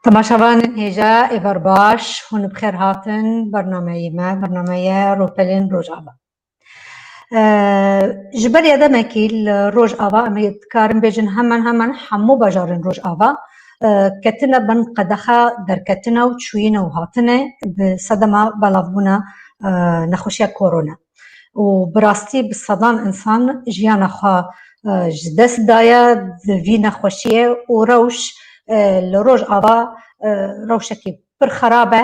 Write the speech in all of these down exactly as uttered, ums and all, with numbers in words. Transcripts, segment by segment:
Temaşevanên hêja, êvar baş, hûn bi xêr hatin bernameyê me, bernameya Rûpelên Rojava. Ji ber ya demekî li Rojava, em ê dikarin bêjin hemen hemen hemû bajarên Rojava ketine bin qedexe derketine û çûyîne û hatine bi sedema belavbûna nexweşiya korona. Û bi rastî bi sedan însan jiyana xwe ji dest daye di vî nexweşiyê û rewş li Rojava rewşekî pir xerab e.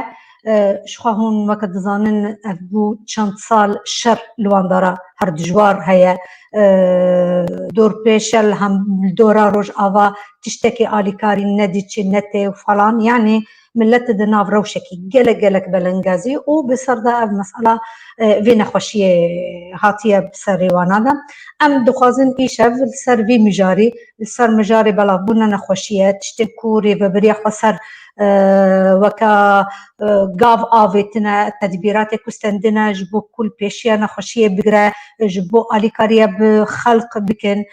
Ji xwe hûn weke dizanin ev bû çend sal şer li wan dara her dijwar heye. Dorpêşe li hem li dora Rojava tiştekî alîkarî nediçe, netê û falan. Yanî millet di nav rewşekî gelek gelek belengazî û bi ser de ev mesela vê nexweşiyê hatiye bi serê wana de. Em dixwazin îşev li ser vî mijarî, li ser mijarê belavbûna nexweşiye, tiştên ku rêveberiya xweser weke gav avêtine, tedbîratê ku stendine ji bo ku li pêşiya nexweşiyê bigire, ji bo alîkariya bi xelq bikin,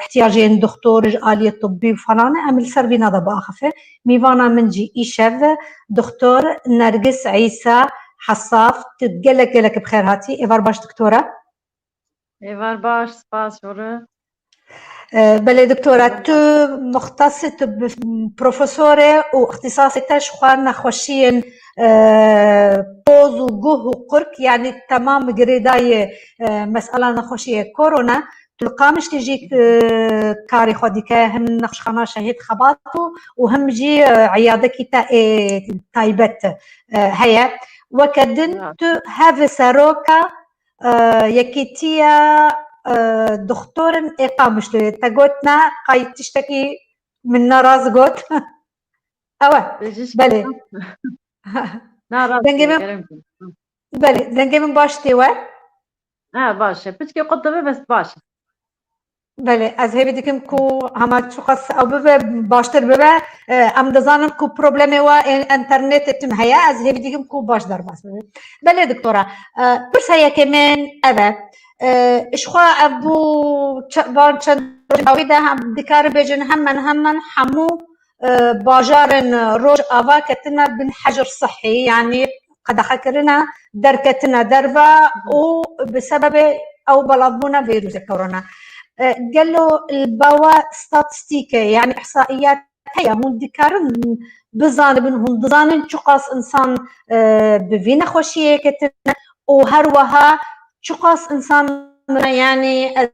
ihtiyacên doxtor ji aliyê tibbî û falan e, em li ser vîna de biaxifin. Mîvana min jî îşev Doktor Nergis Îsa Hesaf, tu gelek gelek bi xêr hatî. Êvar baş doktora. Êvar baş, spas jûre. Belê doktora, tu muxtesî, tu profesor e û îxtîsasê te ji xwe nexweşiyên poz û guh û qurk, yanî temam girêdayî mesela nexweşiyê korona. Tu li Qamişlî jî karê xwe dike, him nexşxana Şehîd Xebat û him jî eyadekî te ê taybet heye. Weke din tu hev seroka Yekîtiya Doktorin ê Qamişloyê. Te got ne, qay tiştekî min ne rast got. Ew e. Belê. Dengê min, belê, dengê min baş tê we? Ha, baş e. Piçkê qut dibe, bes baş e. Belê, ez hêvî dikim ku hema çiqas ew bibe, baştir bibe. Em dizanin ku problemê we ên enternetê tim heye, ez hêvî dikim ku baş derbas bibe. Belê doktora, pirsa yekê min ev e. Ji xwe ev bû van çend rojên dawî de dikarin bêjin hemen hemen hemû bajarên Rojava ketine bin hecir sihî, yanî qedexekirine derketine derve û bi sebebê ew belavbûna vîrusê korona. Gelo li ba we statîstîke, yanî îhsaîyat heye, hûn dikarin bizanibin, hûn dizanin çiqas însan bi vî nexweşiyê ketine û her wiha çiqas însan, yanî ez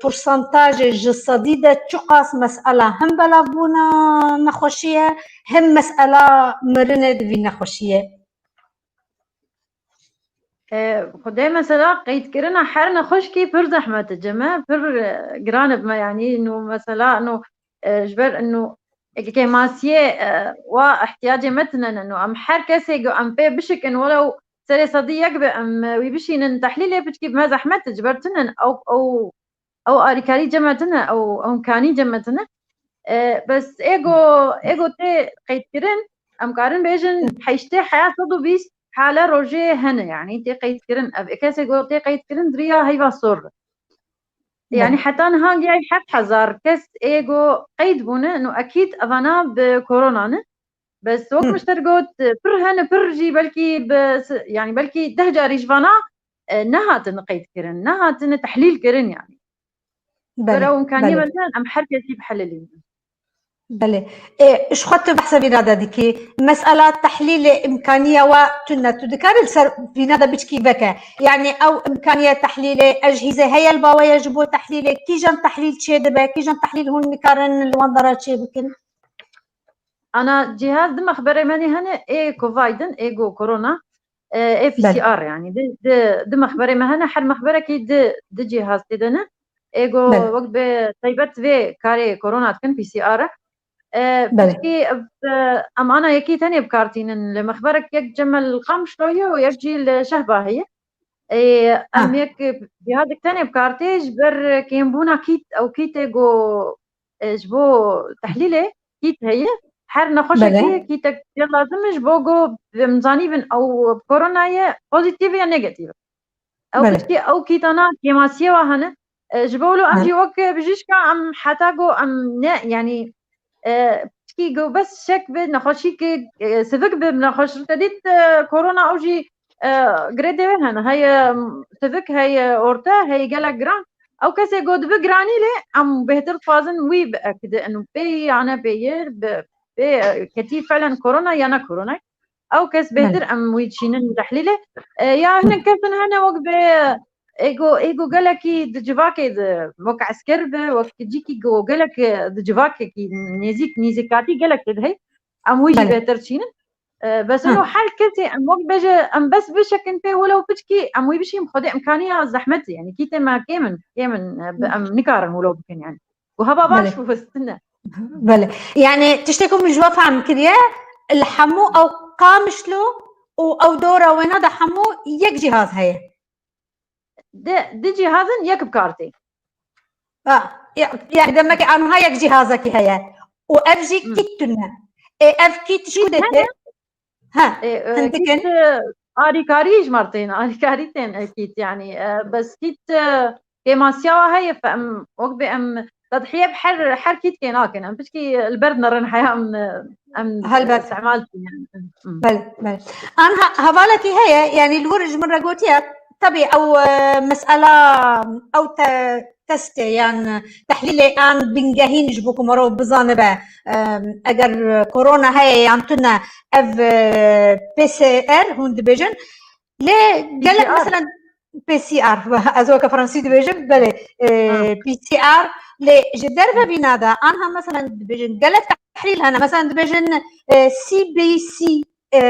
Porsantajê ji sedî de çiqas mesela him belavbûna nexweşî ye, him mesela mirinê di vî nexweşî ye? Xwedê mesela qeydkirina her nexweşkî pir zehmet e, cem e, pir giran e bi me, yanî nû mesela nû ji ber nû kêmasiyê wa ihtiyacê me tine ne, nû em her kesê ku em pê bişikin welew serê sedî yek be em wî bişînin tehlîlê, piçkî bi me zehmet e, ji ber tinin ew, ew, ew arîkarî cem me tine, ew, ew imkanî cem me tine. E, bes êgo, êgo tê qeydkirin, em karin bêjin heştê heya sed û bîst hale rojê hene, yanî tê qeydkirin. Ev kesê go tê qeydkirin di riya heyva sor be. Yanî heta niha giyayî heft hezar kes êgo qeyd bûne, no ekîd evana bi korona ne. Bes wek min ji te got, pir hene, pir jî belkî bi, yanî belkî deh carî ji vana e, nehatine qeydkirin, nehatine tehlîl kirin yanî. Belê, belê. Ew imkaniyê me tine, em her kesî bihelilînin. Belê. Ê, ji xwe tu behsa vîna de dikî. Mesela tehlîlê imkaniya we tune. Tu dikarî li ser vîna de biçkî veke. Yanî ew imkaniya tehlîlê, ejhîze heye li ba we ye ji bo tehlîlê? Kîjan tehlîl çêdibe? Kîjan tehlîl hûn nikarin li wan dara çêbikin? Ana cîhaz di mexberê me nî hene, ê Covid in, ê go korona, e, ê P C R yanî di, di, di mexberê me hene, her mexberekî di, di cîhaz tê de ne. Ê go wek bi taybet vê karê korona dikin, P C R e. E, piştî, e, em ana yekî tenê bi kar tînin. Li mexberek yek cem me li Qamişlo ye û yek jî li Şehba heye. Ê, em yek cîhazek tenê bi kar tê ji ber kêmbûna kît, ew kîtê go e, ji bo tehlîlê kît heye. Her nexweşekî kîtek pê lazim e ji bo ku em zanîbin ew bi korona ye pozîtîf e ya negatîf e. Ew piçkî ew kîtana kêmasiyê wa hene. E, ji bo wilo em jî wek bijîşka em heta ku em ne, yanî, e, Çikî ku bes şek bi nexweşî ki, e, sivik bi nexweş te dît, e, korona ew jî, e, gredê wê hene. Heye, m, sivik, heye orte, heye gelek giran. Ew kesê ku dibi giranî lê em bêhtir dixwazin wî biekidin û pê ya ne pê ye, bi, pê, e, ketî felen korona ya ne korona. Ew kes bêhtir em wî dişînin tehlîlê. E, ya hinek kesin hene wek bê, ê ku, ê ku gelekî di civakê de wek esker be, wek cîkî ku gelek, e, di civakekî nêzîk, nêzîkatî gelek tê de heye. Em wî jî bêhtir çînin. E, bes ino her kesê em wek bêje, em bes bişekin pê welew piçkî, em wî bişîn xwedê imkaniya zehmet, yanî kîtê me kêm in, kêm in, e, bi-, em nikarin wilo bikin yanî. Û heva baş û histine. Belê. Yani tiştê ku min ji we fehm kiriye, li hemû ew Qamişlo û ew dora wêna de hemû yek cîhaz heye. Di, di cîhazin yek bi kar tê. Ha, ya, ya, demek ki anha yek cîhazekî heye. Û ev jî kît tune. Ê, ev kît ji ku dê tê? Ha, e, e, hindik kît, e, arîkarî ji mar tên, arîkarî tên, e, kît, yanî, e, bes kît, e, kêmasiya wa heye, fe em, wek bê em tedhiye bi her, her kît kê nakin. Em piçkî li ber dinerin heya em, em Helbet. istimal dikin, yanî. Hı. Belê, belê. Anha hevalekî heye, yanî li wir ji min re gotiye, tabii ew, e, mesela, ew te-, testê yan tehlîlê an bingehîn ji bo ku merov bizanibe, em, eger korona heye yan tune, ev, e, P C R hûn dibêjin. Lê gelek P C R. Mesela P C R, ez weke fransî dibêjim, belê, e, Ha. P C R, lê ji derve vîna de, anha mesela dibêjin gelek tehlîl hene, mesela dibêjin, e, C B C, e,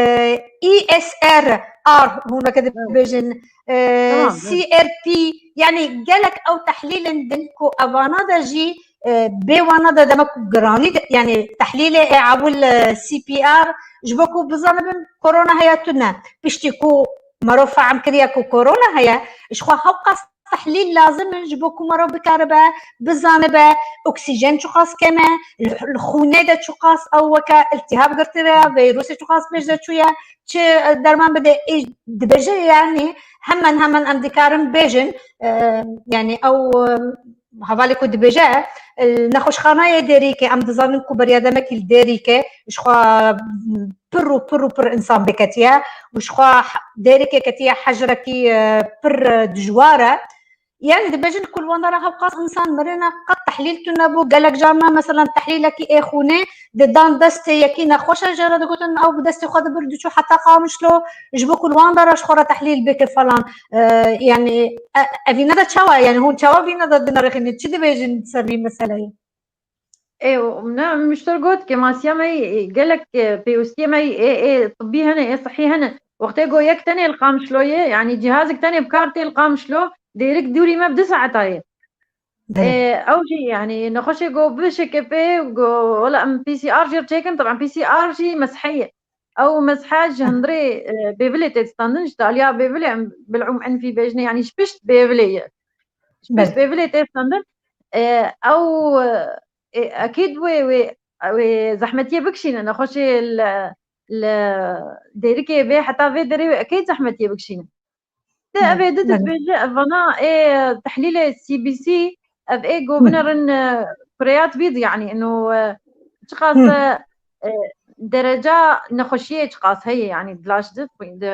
E S R R, hûn weke dibêjin, e, Tamam, evet. C R P, yani gelek ew tehlîlin din ku evana de jî, e, bê wana de demek ku giranî de, yani tehlîlê ê ewil, e, C P R, ji bo ku bizanibin korona heye tune. Piştî ku merov fehm kiriye ku korona heye, ji xwe hewqas tehlîl lazim in ji bo ku merov bikaribe, bizanibe, oksîjen çiqas kêm e, li, li xûnê de çiqas ew weke iltihab girtiye, vîrusê çiqas pêş de çûye, çi derman bide, ê dibêje, yanî hemen hemen em dikarin bêjin, e, yanî ew, e, hevalê ku dibêje, e, nexweşxanayê Dêrîkê, em dizanin ku beriya demekî li Dêrîkê ji xwe pir û pir û pir însan bêketiye û ji xwe Dêrîkê ketiye hecrekî, e, pir, e, dijwar e. Yani dibêjin ku li wan dara hewqas însan mirine, qet tehlîl tune bû. Gelek carna, mesela, tehlîlekî ê xûnê didan destê yekî nexweş e, jê re digotin ew bi destê xwe dibir diçû heta Qamişlo. Ji bo ku li wan dara ji xwe re tehlîl bike falan. E, yani, e, evîne de çawa? Yani hûn çawa vîne de dinirêxînin? Çi dibêjin ser vî meseleyê? Ê, ne, min ji te re got, kêmasiya me yê, gelek, e, pêwistiyê me yê, ê, ê tibbî hene, ê sihî hene. Wextê ku yek tenê li Qamişlo ye, yanî cîhazek tenê bi kar tê li Qamişlo, Dêrik dûrî me bi du saeta ye. Belê. Ê, ew jî, yanî nexweşê ku bişike pê, ku wela em P C R jê re çêkin, taban P C R jî mezhê ye. Ew mezhe ji Hı. hundirê, e, bêvilê tê standin, ji daliya bêvilê em bil'ûm enfî bêjine, yanî ji pişt bêvilê ye. Ji pişt Belê. bêvilê tê standin. E, ew, e, ekîd wê, wê, wê zehmetiyê bikişîne, nexweşê li, li Dêrikê bê heta vê derê wê ekîd zehmetiyê bikişîne. Te Belê, ev ê di belê. dibêje, ev vana ê tehlîlê C B C, ev ê Hı. govinerin, e, kureyat bîd, yanî, ino, e, çiqas, Hı. e, e, dereca nexweşiyê çiqas heye, yanî, di laş di, di,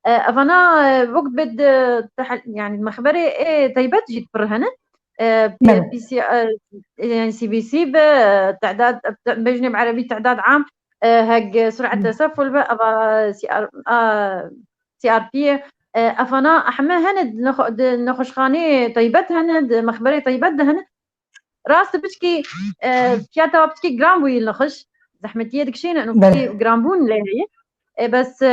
e, evana, e, wek bi di, tehl-, yanî, mexberê ê teybet jî pir hene. E, Belê. P C, e, yanî, C B C bi, e, tedad, e, bêjinê bi erebî tedad am, e, heg surat Hı. teseful bi, eva C R, a, C R P, e, evana heme hene di nexwe-, di nexweşxaneyê teybet hene, di mexberê teybet de hene. Rast piçkî, e, fiyata piçkî giran bûyî li nexweş. Zehmetiyê dikişîne, ino Belê. piçkî giranbûn lê heye. E, bes, e,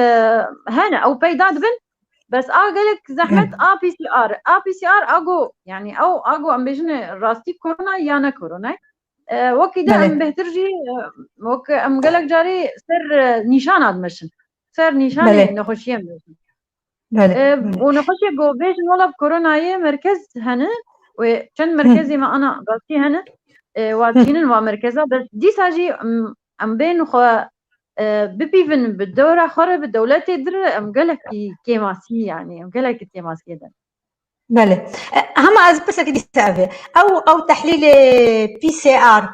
hene, ew peyda dibin. Bes a gelek zehmet Belê. a P C R. A P C R ago, yani ew ago em bêjine rastî korona ya ne korona. E, wekî de Belê. em bêhtir jî, e, wek em gelek carî ser, e, nîşana dimeşin. Ser nîşanê Belê. nexweşiyê em bêjin. Belê, E, belê. û nexweşê ku bêjin wela bi koronayê merkez hene, wê çend Hı. merkezê me ana rastî hene, e, wa Hı. tînin wa merkeza, bes dîsa jî em, em bên xwe, e, bipîvin bi dora xwe re, bi dewletê dir, em gelekî kêmasî, yani, em gelekî kêmasiyê de. Belê. E, hema ez pirsekî dîsa ev e. Ew, ew tehlîlê P C R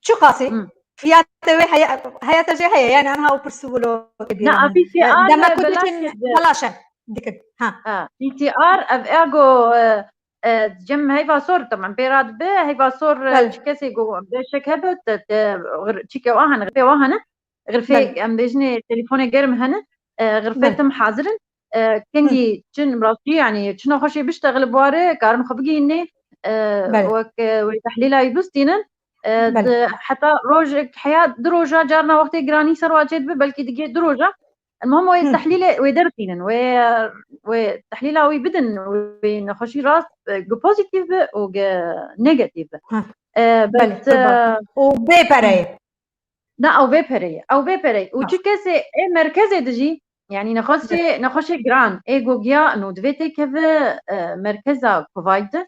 çiqasî? Hı. Fiyatê wê heye, heyata jê heye, yani anha o pirs û wilo kebîr Na, in. P C R Demek ku diçin belaşê de. Belaş e, dikin. Ha. Ha, P C R ev ego, e, e, cem heyva sor, tamam, pê ra dibe, heyva sor, e, Bel. Çi kesê go, beşek hebe, te, te, gir-, çike wa hene, gir-, pê wa hene, girfê, Bel. Em bêjinê, telefonê germ hene, e, girfê Bel. Tim hazir in. E, Hı. Kengî çin rastî, yani çi nexweşê biştexile bi warê, karin xwe bigihînê, e, Bel. Wek, e, wê tehlîla wî bistînin. E, Bel. Di, heta rojek heya, du roja carna wextê giranî ser wa çê dibe, belkî digê du roja. Muhim wê Hı. Tehlîlê wê dertînin, wê, wê tehlîla wî bidin, wê nexweşî rast, e, gu pozîtîf be û gu negatîf be. Hı. E, Belê, bes, e, qurban. Û bê pereyê. Na, ew bê pereyê, ew bê pereyê. Û Ha. Çi kesê ê merkezê de jî, yani nexweşê, Bê. Nexweşê giran, ê gogiya, no divê têkeve, e, merkeza Kuwait de.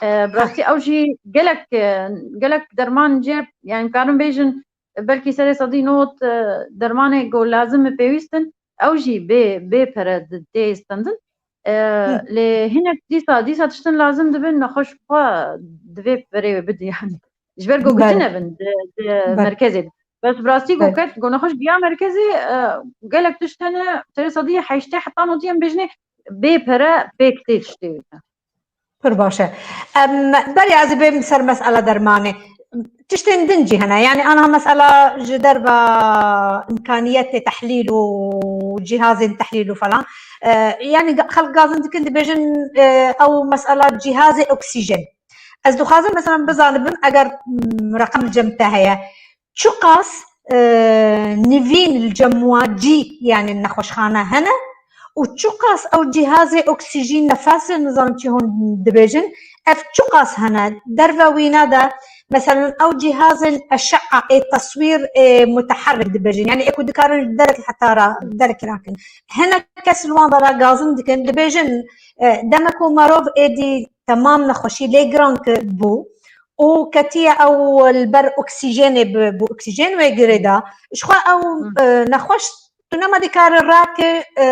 E, bi Ha. Rastî ew jî gelek, e, gelek derman cê, yani karin bêjin, belkî serê sedî nod, e, dermanê ku lazim e pêwîst in, ew jî bê, bê pere di-, tê stendin. E, Hı. Lê hinek dîsa, dîsa tiştin lazim dibin, nexweş xwe divê perê wê bidin yani. Ji ber ku Belê. Gutine bin di, di Belê. Merkezê de. Bes bi rastî ku Belê. Ket, ku nexweş giya merkezê, e, gelek tişt hene, serê sedî heştê heta nodî em bêjinê bê pere pêk tê tiştê wê. Pir baş e. Em, berê ez ê bêm ser mesela dermanê. Tiştên din jî hene. Yani anha mesela ji derva imkaniyetê tehlîl û cihazên tehlîl û falan. E, yani ga-, xelk gazin dikin dibêjin, e, ew mesela cihazê oksîjen. Ez dixwazim mesela bizanibim eger, mm, reqem li cem te heye. Çiqas, e, nivîn li cem wa cî, yani nexweşxane hene û çiqas ew cihazê oksîjîn nefesê nizanim çi hûn dibêjin, ev çiqas hene? Derve wîna de, meselen ew cihazên eşe'a ê teswîr ê muteherrik dibêjin, yani ê ku dikarin ji derek heta ra, derek rakin. Hinek kes li wan dera gazin dikin, dibêjin, e, deme ku merov êdî temam nexweşî lê giran bû û ketiye ew li ber oksîjenê bi, bi oksîjen wê girêda. Ji xwe ew, Hı. E, nexweş tu nema dikare rake, e,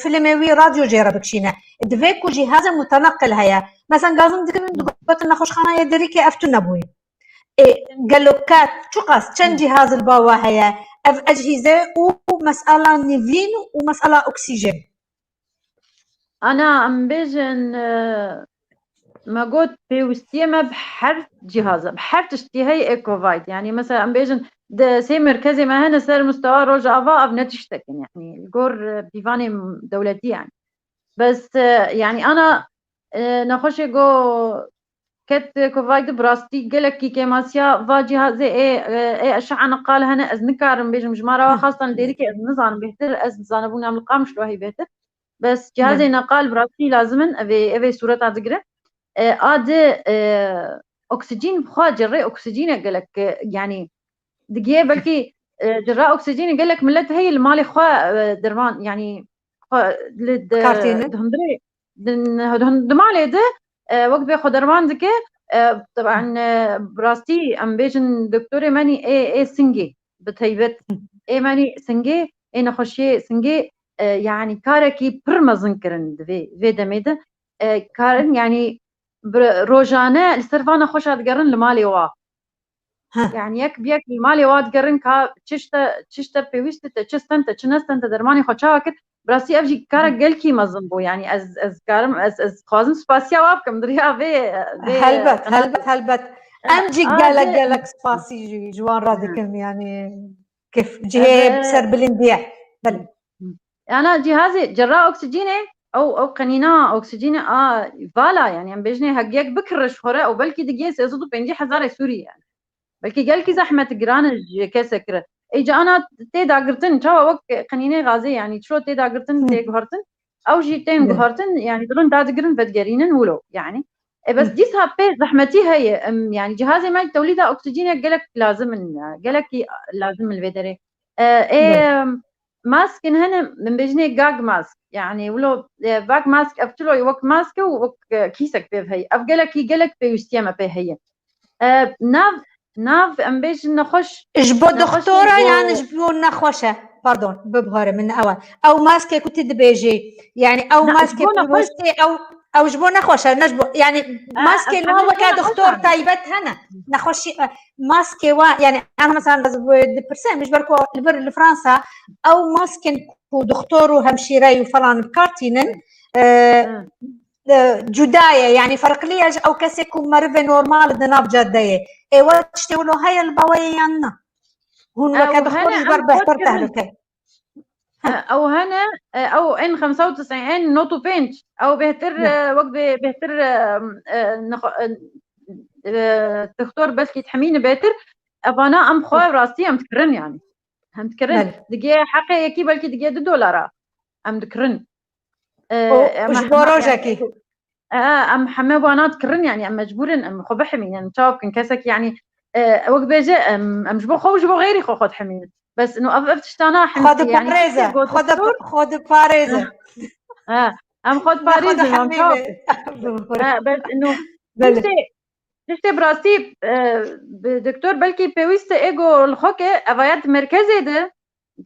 filmê wî radyo jê re bikişîne. Divê ku cihazê muteneqil heye. Mesela gazin dikin, digotin nexweşxanayê derîkê ev tune bûye. Ê, gelo ket, çiqas, çend Hı. Cihaz li ba we heye? Ev ecihîze û mesela nivîn û mesela oksîjen. Ana, em bêjin, e, me got pêwistiyê me bi her cihaz e, bi her tiştî heye ê Covid. Yani mesela em bêjin di sê merkezê me hene ser mustewa Rojava, ev ne tiştek in. Yani li gor, e, pîvanê dewletî yani. Bes, e, yani ana, e, nexweşê go ket Covid bi rastî gelekî kêmasiya va cihazê ê, e, ê eşe'a niqal hene, ez nikarim bêjim ji mara wa Hı. Xastan li Dêrikê ez nizanim bêhtir, ez zanibûna min li Qamişlo heyî bêhtir. Bes cihazê Belê. Neqal bi rastî lazim in, ev ê, ev ê sûreta digire. E, a di, e, oksijîn bi xwe, cerrê oksijîne gelek, e, yani digiye belkî, e, cerra oksijînê gelek millet heye li malê xwe, e, derman, yani xwe li di, Kartîne. Di hundirê, di, di malê de, e, wek bê xwe derman dike, e, taban, e, bi rastî em bêjin doktorê menî ê, ê singê, bi taybet Hı. Ê menî singê, ê nexweşiyê singê, e, yani karekî pir mezin kirin di vê, vê demê de. E, karin yani bi rojane li ser vana xweşa digerin li malê wa. Heh. Yani yek bi yek li malê wa digerin ka çi ji te, çi ji te pêwîst e, te çi stend, te çi nestend, te dermanê xwe çawa kir. Bi rastî ev jî kara Hı. Gelkî mezin bû. Yani ez, ez karim, ez, ez dixwazim spasiya wa bikim. Di riya vê, vê Helbet, qenatê. Helbet, helbet. Em jî a gelek, vê gelek spasî ji, ji wan re Hı. Dikim. Yani kif, cihê Ev, e, serbilindî ye. Belê. Ana cihazê cerra oksijînê, ew, ew qenîna oksijînê a vala, yani em bêjinê hek yek bikire ji xwe re, ew belkî digihê sê sed û pêncî hezarê Sûrî yani. Belkî gelkî zehmet giran e ji kesek re. Ê ca ana tê dagirtin, çawa wek qenînê gazê, yani çilo tê dagirtin, Hı. Tê guhertin, ew jî tên Hı. Guhertin, yani dirin dadigirin vedigerînin wilo, yani. E, bes Hı. Dîsa pê zehmetî heye, em, yani cihazê me tewlîda oksijînê gelek lazim in, ya, gelekî lazim in li vê derê. E, ê, Hı. Em, maskin hene, min bêjinê gag mask. Yani wilo, e, gag mask ev çilo wek mask e û wek, e, kîsek pê heye. Ev gelekî gelek pêwîstiye me pê heye. E, nav, nav em bêjin nexweş, Ji bo nexweşê doktora go- yan ji bo nexweş e? Pardon, bibihare min ew e. Ew maskê ku tu dibêjî, yani ew Na, maskê ji bo nexweş- pêwistê ew, Ew ji bo nexweş e, ne ji bo, yani, maskên wan weke doktor taybet hene. Nexweşî, e, maskê wan, yani, em mesela dipirsin, ji ber ku li vir li Fransa, ew maskên ku doktor û hemşîre û falan bi kar tînin, e, e, cuda ye, yani, ferqlî ye ji ew kesê ku merivê normal di nav cadeyê. Ê we tiştê wilo heye li baweyê yan na? Hûn weke doktor ji ber bêhtir tehlike. Ew hene, e, ew ên xemsa û tisîn, ên nod û pênc. Ew bêhtir, e, wek bê-, bêhtir, e, e, nexwe-, e, e, doktor belkî dihemîne bêhtir. Evana em xwe rastî em dikirin yani. Em dikirin. Belê. Digê heqê yekî belkî digê du dolara. Em dikirin. E, Û em ji bo hema-, yani, rojekî. E, em heme wana dikirin, yani em mecbûr in, em xwe bihemînin. Çawa bikin? Kesek, yani, e, wek bêje, em, em ji bo xwe û ji bo xeyrî xwe, xwe dihemînin. Bes, no, ev, ev tiştana hemî, yani, diparêze, tiştê got xwe di-, doktor, xwe diparêze. Ha, em xwe diparêzin, em çawa bikin? Ha, bes, no, tiştê, tiştê bi rastî, e, bi doktor belkî pêwîst e, êgo li xwe ke, evaya di merkezê de,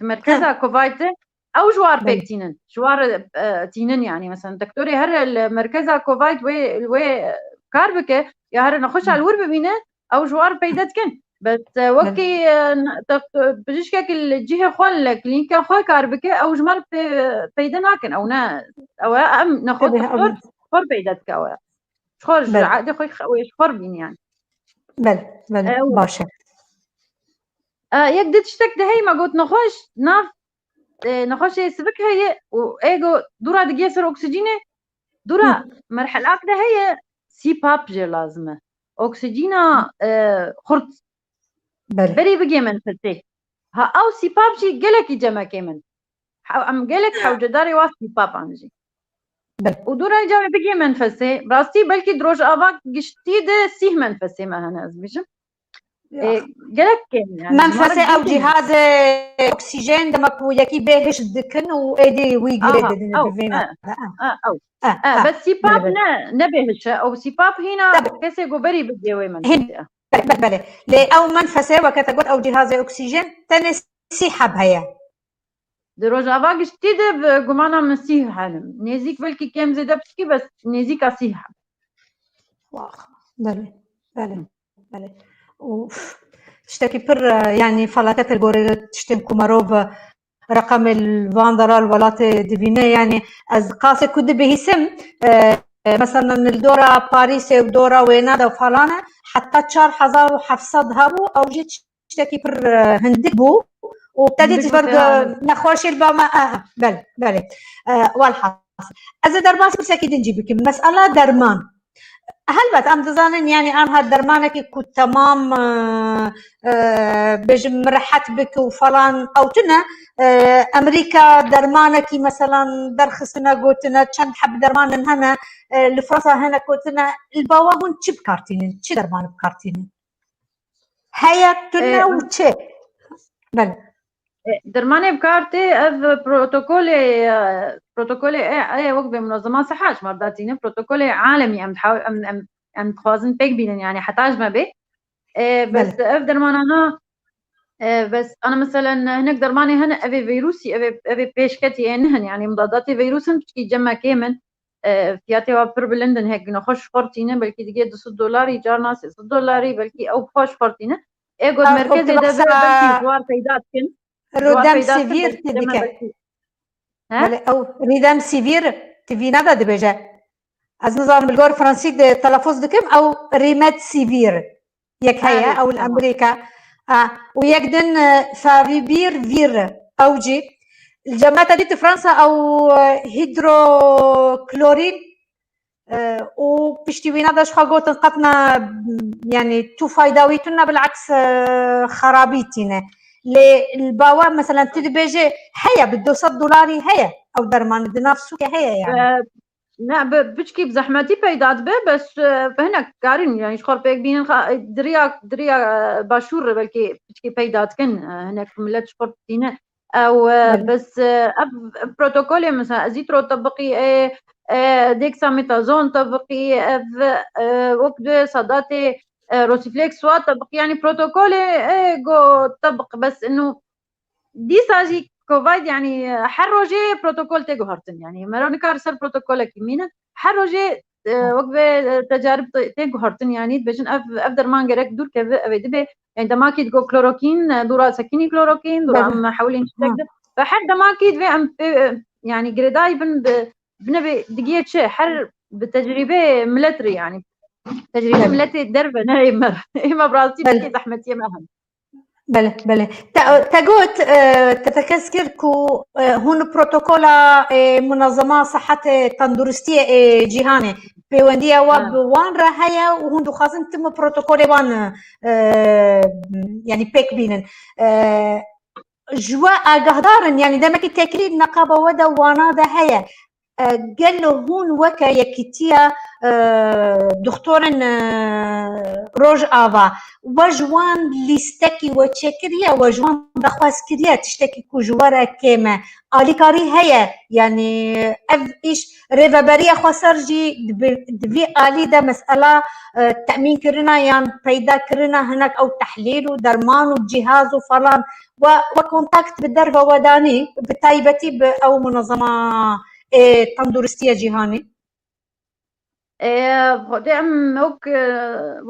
di merkeza Covid de, ew ji war pêk tînin. Ji war, e, tînin, yani, mesela, doktorê here li merkeza Covid wê, wê kar bike, ya here nexweşa li wir bibîne, ew ji war peyde dikin. Bes, e, wekî, e, n-, doktor, bijîşkek li cihê xwe, li klînîka xwe kar bike, ew ji me re pê-, peyde nakin. Ew ne, ew e, em nexwe doktor, xwe peyde dike ew e. Ji xwe, ji erdê xwe, wê ji xwe bîn, yani. Belê, belê, baş e. E, yek di tiştek de heye me got nexweş, nav, e, nexweşê sivik heye û êgo dûra digê ser oksîjînê, dûra merhelak de heye, C PAP jê lazim e. Oksîjîna, e, xurt. Belê. Berê bigê menfesê. Ha, ew C PAP jî gelekî cem e kêm in. Hew-, em gelek hewcedarê wa C PAP an jî. Belê. Û dûra carê bigê menfesê, rastî belkî di rojava giştî de sîh menfesê me hene, ez bêjim. E, gelek kêm yani. Menfesê ew cihazê oksîjen, dema ku yekî bê hiş dikin û êdî wî girê didin bi vê. Bes C PAP ne, ne bê hiş e. Ew C PAP hîna kesê ku berî bigê wê menfesê. Belê, belê, belê. Lê ew menfesê, weke te got, ew cihazê oksîjen tenê sî heb heye. Di rojava giştî de bi gumana min sî helim. Nêzîk belkî kêm zêde piçkî, bes nêzîka sî heb. Wax, belê, belê, belê. Û tiştekî pir, e, yani felaket e, gorê tiştên ku merov, e, reqemê li van dera li welatê dibîne. Yani ez qasê ku dibihîsim, e, e, mesela li dora Parîsê û dora wêna de falan e, heta çar hezar û heft sed hebû, ew jî tiştekî pir, e, hindik bû. Û te dî ji ber nexweşî li ba me, aha, belê, belê. E, welhasil. Ez ê derbas pirsekî din jî bikim. Mesela derman. Helbet, em dizanin, yani, anha dermanekî ku temam, e, e, bêjim, rehet bike û falan ew tune. E, Amerîka dermanekî, meselan, derxistine, gotine, çend heb derman in hene, e, li Fransa hene gotine, li ba we hûn çi bi kar tînin? Çi derman bi kar tînin? Heye, tune û çi? Belê. E, dermanê bi kar tê, ev protokolê, e, protokolê e, e, wek vê Munezema Siha ji me re datîne, protokolê alemî em diha-, em, em, em dixwazin pêk bînin, yani heta ji me bê. E, bes ev dermanana, e, bes ana meselen hinek dermanê hene, ev ê vîrusî, ev ê, ev ê pêşketî ê nihin, yani mudadatê vîrus in, piçkî cem me kêm in. E, fiyatê wa pir bilind in, hek nexweş xortîne, belkî digê du sed dolarî, carna sê sed dolarî, belkî ew xweş xortîne. Ê got merkezê de belkî ji war peyda dikin. Remdesivir tê dike. Belê, ew remdesivir, tu vîna de dibêje. Ez nizanim li gor fransî de telafuz dikim, ew remdesivir. Yek heye, ew li Amerîka. A, û yek din, e, favipiravir, ew jî. Li cem me te dît Fransa ew, e, hîdroklorîn, e, û piştî wîna de ji xwe gotin qet ne, yani tu fayda wî tune, bileks, e, xerabî tîne. Lê li ba we, meselen, tu dibêje heye, bi du sed dolarî heye, ew derman di nav sûkê heye yani. E, Ne, bi, piçkî bi zehmetî peyda dibe, bes, e, hinek karîn, yani ji xwe pêk bînin, xa-, diriya, diriya, e, başûr re belkî piçkî peyda dikin, e, hinek milet ji xwe tîne. Ew, e, bes, e, ev, ev protokolê mesela ezîtro tebiqî, e, e, dexamethasone tebiqî, ev, e, wek di sadatê, e, rosiflex wa tebiqî, yani protokolê, e, go tebiq, bes inu dîsa jî COVID, yanî her rojê protokol tê guhertin. Yanî mero nikar ser protokolekî mînin. Her rojê, e, wek vê, e, tecarib tê, tê guhertin, yanî dibêjin ev, ev derman gerek dûr keve, ev ê dibe. Yanî demakî digo klorokîn, e, dûra sekînî klorokîn, dûra Belê. em hewlîn tiştek Ha. de. Ve her demakî divê em pê, e, yanî girêdayî bin bi, binevê digiye çi? Her bi tecrîbê millet re yanî. Tecrîbê Belê. milletê derve ne ê me. Ê me bi rastî Belê. piştî zehmetiyê me hene. Belê, belê. Te, te got, e, te tekez kir ku, e, hûn protokola, e, Munezema Sihetê Tenduristiyê ê Cîhanê pêwendiya we Ha. bi wan re heye û hûn dixwazin tim protokolê wan, e, yanî pêk bînin. E, ji we agahdar in, yanî demekî tekilî di neqaba we de wana de heye. E, gelo hûn weke yekîtiya, e, doktorên, e, Rojava, we ji wan lîstekî we çêkiriye, we ji wan daxwaz kiriye, tiştekî ku ji we re kêm e? Alîkarî heye, yanî ev îş rêveberiya xweser jî di bi-, di vî alî de mesela, e, temînkirina yan peydakirina hinek ew tehlîl û derman û cîhaz û falan, we, we kontakt bi derve we danî, bi taybetî bi ew munezema, ê, tenduristiya cîhanî? Ê, Xwedê em wek, e,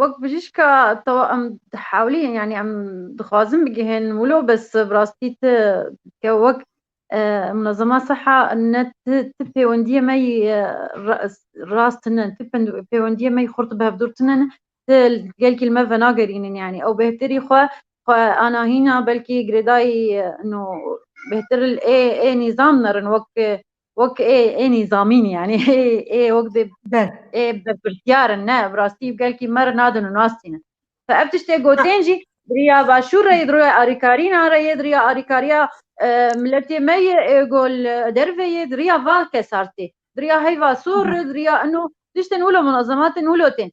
wek bijîşka tewa em dihewlîn, yanî em dixwazin bigihên wilo, bes bi rastî ti ke wek, e, Munezema Seha ne ti, ti pêwendiyê me yî, e, ra-, rast tune, ti pênd-, pêwendiyê me yî xurt bi hevdûr tune ne, ti gelkî li me venagerînin, yanî ew bêhtirî xwe, xwe anahîna belkî girêdayî, e, no bêhtir li ê, ê nîzam nerin wek, e, wek ê, ê nîzamîn, yanî ê, ê wek bê, Ber. ê berpirsiyar in, ne, bi rastî gelkî me re nadin û nastînin. Fe ev tiştê gotin jî di riya başûr re yê, di riya arîkarîna re yê, di riya arîkariya, e, miletê me yê, ê, go li derve yê, di riya va kesar tê. Di riya heyva sor re, Hı. di riya ino tiştên wilo, munazematên wilo tên.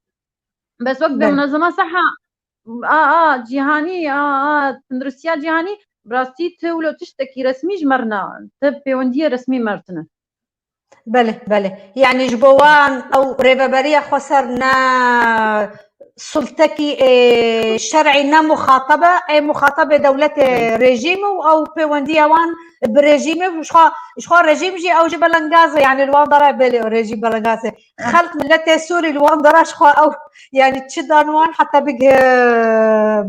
Bes wek bê Belê. munezema seha, a, a, cîhanî, a, a, tenduristiya cîhanî, bi rastî ti wilo tiştekî resmî ji me re na, ti pêwendiyê resmî me re tune. Belê, belê. Yanî ji bo wan ew rêveberiya xweser ne sultekî, ê, şer'î ne muxatab e, ê muxatab ê dewletê Belê. rejîm û ew pêwendiya wan bi rejîmê û ji xwe, ji xwe rejîm jî ew jî belengaz e, yanî li wan dara belê rejîm belengaz e. Xelk miletê Sûrî li wan dera ji xwe ew, yanî çi dan wan heta bigih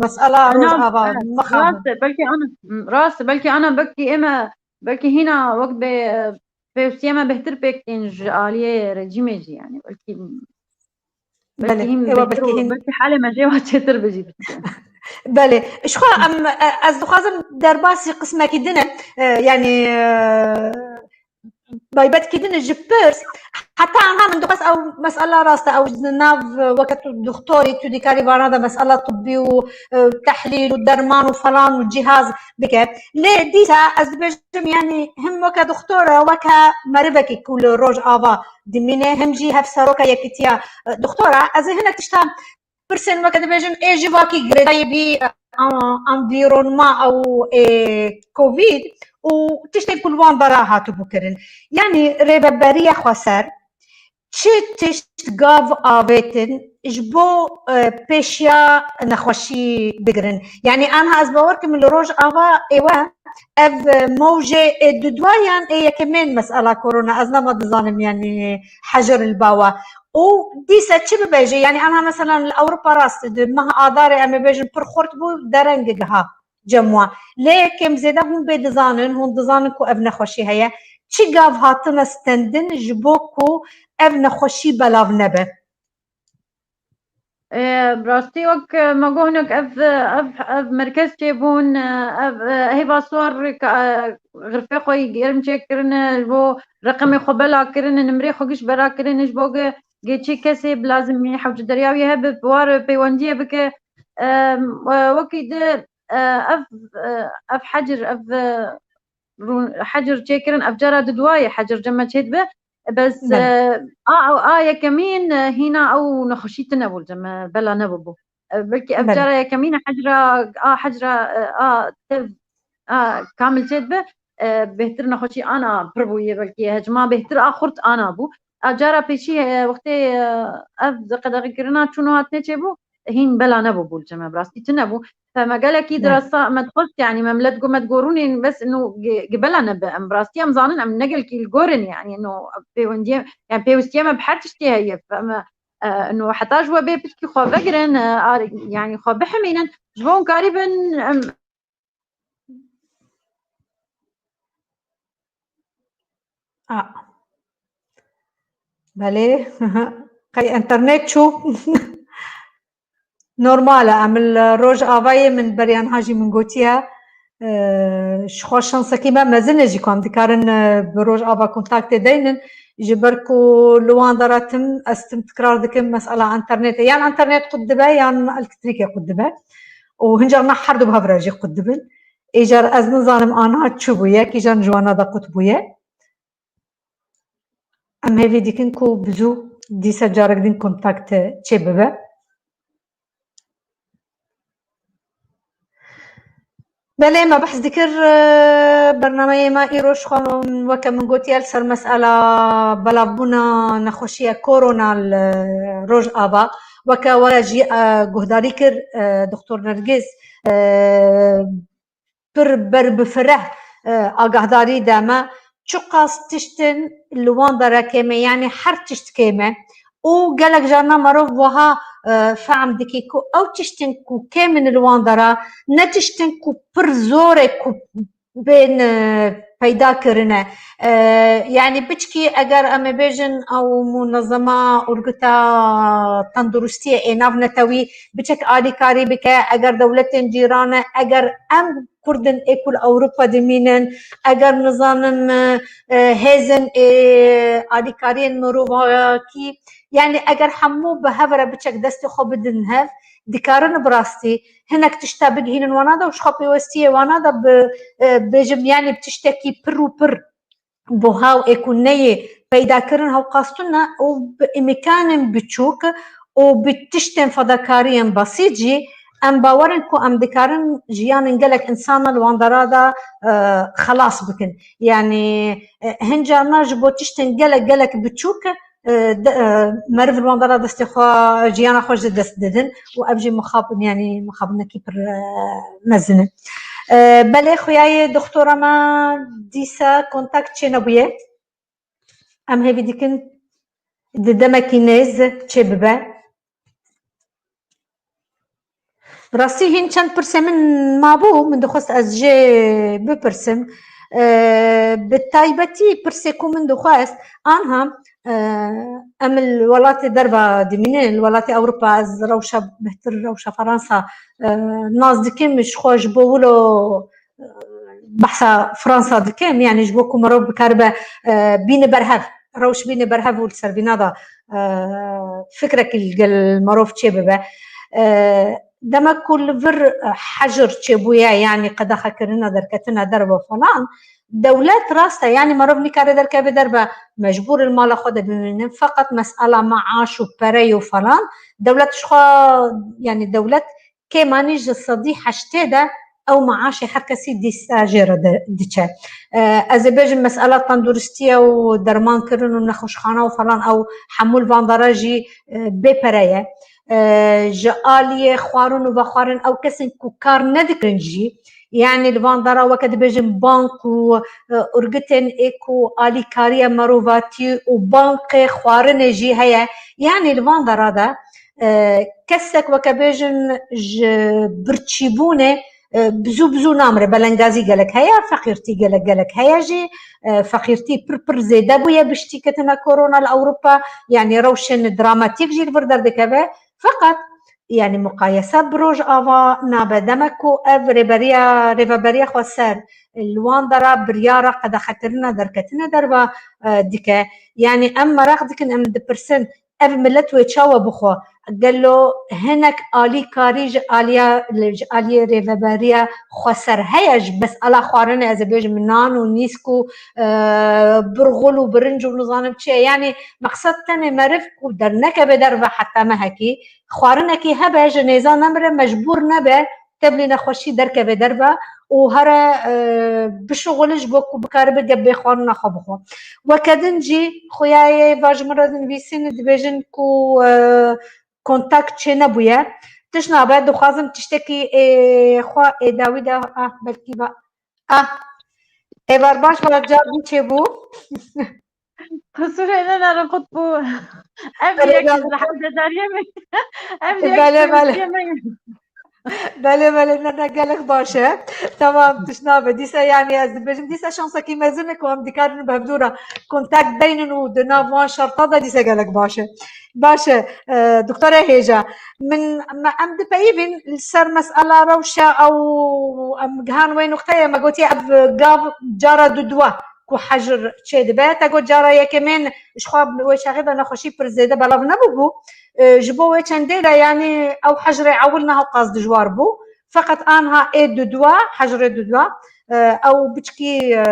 mesela Rojava mixabin. Rast e, belkî ana, rast e, belkî ana, belkî ême, belkî hîna wek bê, pêwistiyê me bêhtir pêk tên ji aliyê rejîmê jî, yanî belkî, belkî Belê, hîn ewa bêhtir belkî û hîn belkî halê me jê wa çêtir bijî. Belê, ji xwe em, e, ez dixwazim derbasî qismekî din e, e, yanî, e, Baybet kî din ji pirs, heta anha min dixwest ew mesela rast e, ew ji nav weke tu doktorî, tu dîkarî vana de mesela tibbî û, e, tehlîl û derman û falan û cîhaz bike. Lê dîsa ez dibêjim, yanî him weke doktor e, weke merivekî ku li Rojava dimîne, him jî hevseroka yekîtiya, e, doktor e. Ez ê hinek tişta pirsên weke dibêjin, ê civakî girêdayî bî, e, a-, environma ew ê covid û tiştên ku li wan dera hatibû kirin. Yanî rêveberiya xweser çi tişt gav avêtin ji bo, e, pêşiya nexweşî bigirin? Yanî anha ez bawer kim li Rojava êwe ev, e, mewjê ê dudwayan ê yekemên mesela korona, ez nema dizanim yanî hejir li bawa. Û dîsa çi bibêje? Yanî, ema, mesela, li Ewropa rast di meha Adarê, em ê bêjin, pir xurt bû, dereng giha cem wan. Lê kêm zêde hûn bê dizanin, hûn dizanin ku ev nexweşî heye. Çi gav hatine stendin ji bo ku ev nexweşî belav nebe? Ê, bi rastî wek, e, me got hinek ev, ev, ev merkez çêbûn, e, ev, e, hêva sor, e, xirfê xwe yî germ çêkirine, ji bo reqemê xwe bela kirine, nimrê xwe giş bela kirine, ji bo ge-, gê çi kesê bi lazimî hewce derya wî hebe, bi war peywendiyê bike. E, e, wekî di, e, ev, e, ev hecir, ev, e, rûn-, hecir çêkirin, ev cara di duwayê hecir cem me çêdibe. Bes, Belê. e, a, a, a yekemîn, e, hîna ew nexweşî tune bû, cem me bela nebûbû. E, belkî ev Belê. cara yekemîn e hecra, a hecra, e, a tev, a kamil çêdibe, e, bêhtir nexweşî ana pir bûye, belkî hecma bêhtir a xurt ana bû. A cara pêşî, e, wextê, e, ev qedexekirina çûn û hatine çêbû, hîn bela nebû bû li cem me, bi rastî tune bû. Fe me gelekî dirasa me dixwest, yanî me milet got, me digot rûnên bes ino gi bela nebe. Em bi rastî em zanin em ne gelkî li gor in, yanî ino pêwendiyê, yanî pêwistiyê me bi her tiştê heye. Fe me, e, ino heta ji we bê pitkî xwe vegirin, e, ar-, yanî xwe bihimînin. Ji bo hûn karîbin, em, A. Belê. Qey internet çû. Normal e, em li Rojavayê min beriya niha jî min gotiye, e, ji xwe şansekî me mezin e jî ku em dikarin, e, bi Rojava kontaktê deynin. Ji ber ku li wan dera tim, ez tim tikrar dikim, mesela internetê. Yan internet qut dibe, yan elektrîkê qut dibe. Û hin carna her du bi hev re jî qut dibin. Îcar ez nizanim ana çi bûye, kîjan ji wana de qut bûye. Em hêvî dikin ku bi zû dîsa carek din kontakte çêbibe. Belê me behs dikir, e, bernameyê me îro ji xwe, weke min gotiye, li ser mesela belavbûna nexweşiya korona li Rojava, weke we jî, e, guhdarî kir, e, Doktor Nergîs, e, pir ber bi fireh, e, agahdarî de me, çiqas tiştin li wan dera kêm e, yanî her tişt kêm e. Û gelek carna merov wiha, e, fehm dikî ku ew tiştin ku kêm in li wan dera, ne tiştin ku pir zor e ku bên, e, peyda kirine. E, yanî biçkî eger em ê bêjin ew munezema, urgita tenduristiyê ê navnetewî biçek alîkarî bike, eger dewletên cîran e, eger em Kurdin ê ku li Ewropa dimînin, eger nizanim, e, e, hêzin ê alîkariyên mirovakî, yanî eger hemû bi hev re biçek destê xwe bidin hev, dikarin bi rastî hinek tişta bigihînin wana de û ji xwe pêwestiyê wana de bi, e, bêjim, yanî bi tiştekî pir û pir buha û ê ku neyê peyda kirin hewqastûn e û bi îmkanên biçûk û bi tiştên fedakariyên besît jî em bawer in ku em dikarin jiyanên gelek însanan li wan dera de, e, xelas bikin. Yanî, e, hin carna ji bo tiştên gelek, gelek biçûk, e, de, e, meriv li wan dera destê xwe, jiyana xwe ji dest didin û ev jî mixabin, yanî mixabinekî pir, e, mezin e. E, belê xuyayê doktora me dîsa kontak çênebûye. Em hêvî dikin di demekî nêz çêbibe. Rastî hîn çend pirsê min mabû, min dixwest ez jê bipirsim. E, bi taybetî pirsê ku min dixwest, anha, e, em li welatê derva dimînin, li welatê Ewropa, ez rewşa bihtir, rewşa Fransa, e, nas dikim, ji xwe ji bo wilo, e, behsa Fransa dikim, yanî ji bo ku mirov bikaribe, e, bîne berhev, rewş bîne berhev û li ser vîna de, e, fikrekî li gel mirov çêbibe. E, demek ku li vir, e, hejir çêbûye, yanî qedexekirina derketina derve falan, dewlet rast e, yanî mirov nikare derkeve derve, mecbûr li mala xwe de bimînin, feqet mesela meaş û perey û falan, dewlet ji xwe, yanî dewlet kêmanî ji sedî heştê de ew meaşê her kesî dîsa jê re de, diçe. E, ez ê bêjim, mesela tenduristiye û dermankirin û nexweşxane û falan, ew hemû li van dera jî, e, bê pere ye. E, ji aliyê xwarin û vexwarin, ew kesên ku kar nedikirin jî, yanî li van dera weke dibêjin bank û, e, urgitên ê ku alîkariya merovatî û bankê xwarinê jî heye. Yanî li van dera de, e, kesek weke bêjin ji birçîbûnê, e, bi zû bi zû namire, belengazî gelek heye, feqîrtî gelek gelek heye jî, e, feqîrtî pir pir zêde bûye bi ştîketina korona li Ewropa, yanî rewşên dramatîk jî li vir derdikeve. Feqet, yanî muqayese bi Rojava nabe. Demek ku ev rêberiya, rêveberiya xweser li wan dera biryara qedexekirina derketina derva, e, dike. Yanî em meraq dikin, em dipirsin, ev milet wê çawa bixwe? Gelo hinek alîkarî ji aliya, ji aliyê rêveberiya xweser heye ji mesela xwarinê, ez ê bêjim nan û nîsk û, e, birxul û birinc û nizanim çi ye? Yanî meqsed tenê meriv ku dernekeve derve heta mehekî, xwarinekî hebe ji nêza nemire, mecbûr nebe tevlî nexweşî derkeve derve û here, e, bişuxulin ji bo ku bikaribe geb bê xwarina xwe bixwe. Weke din jî xuyayê va ji min re dinivîsîn, dibêjin ku, e, kontak çênebûye. Tişt nabe, dixwazim tiştekî ê xwe ê dawî de, ah, belkî va, ah, êvar baş, va car bû çêbû. Qisûrê ne ne riqut bû. Ev Belê, yek belê. Li hevdedariyê min. Ev yek Belê, belê. pêwîstiyê min. Belê, belê, ne, ne, gelek baş e. Tamam, tişt nabe. Dîsa, yani, ez dibêjim, dîsa şansekî mezin e ku em dikarin bi hevdû re kontak beynin û di nav wan şerta de dîsa gelek baş e. Baş e, e, Doktore Hêja. Min, me, em dipeyivin li ser mesela rewşa ew, em gihan wê nuqteyê, me gotiye ev gav cara duduwa ku hejir çêdibe. Te got cara yekemên ji xwe wê çaxê de nexweşî pir zêde belav nebûbû. E, ji bo wê çendê de, yanî ew hejrê ewil ne hewqas dijwar bû. Feqet anha ê duduwa, hejrê duduwa, e, ew biçkî, e,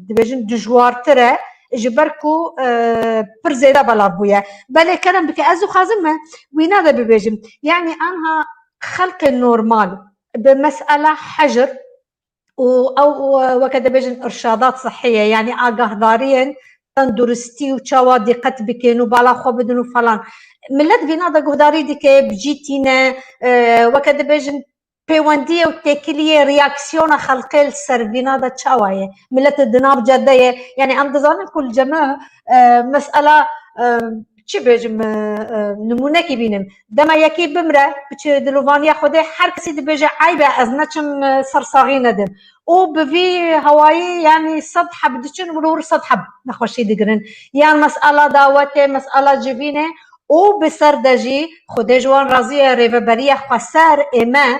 dibêjin dijwartir e, ji ber ku, e, pir zêde belav bûye. Belê kerem bike, ez dixwazim me wîna de bibêjim. Yanî anha xelkê normal bi mesela hejir û ew, e, weke dibêjin irşadat sihiyê, yanî agahdariyên tenduristî û çawa dîqet bikin û bala xwe bidin û falan. Millet vîna de guhdarî dike, bi cî tîne, e, weke dibêjin pêwendiyê û têkiliyê reaksiyona xelkê li ser vîna de çawa ye? Millet di nav cedde ye. Yanî em dizanin ku li cem me, e, mesela, e, çi bêjim, e, e, nimûnekî bînim. Dema yekî bimre, biçe dilovaniya Xwedê, her kesî dibêje, eyb e, ez neçim, e, ser saxî nedim. Û bi vî hewayî, yanî sed heb diçin û li wir sed heb nexweşî digirin. Yan mesela dawetê, mesela civînê û bi ser de jî Xwedê ji wan razî ye, rêveberiya xweser ê me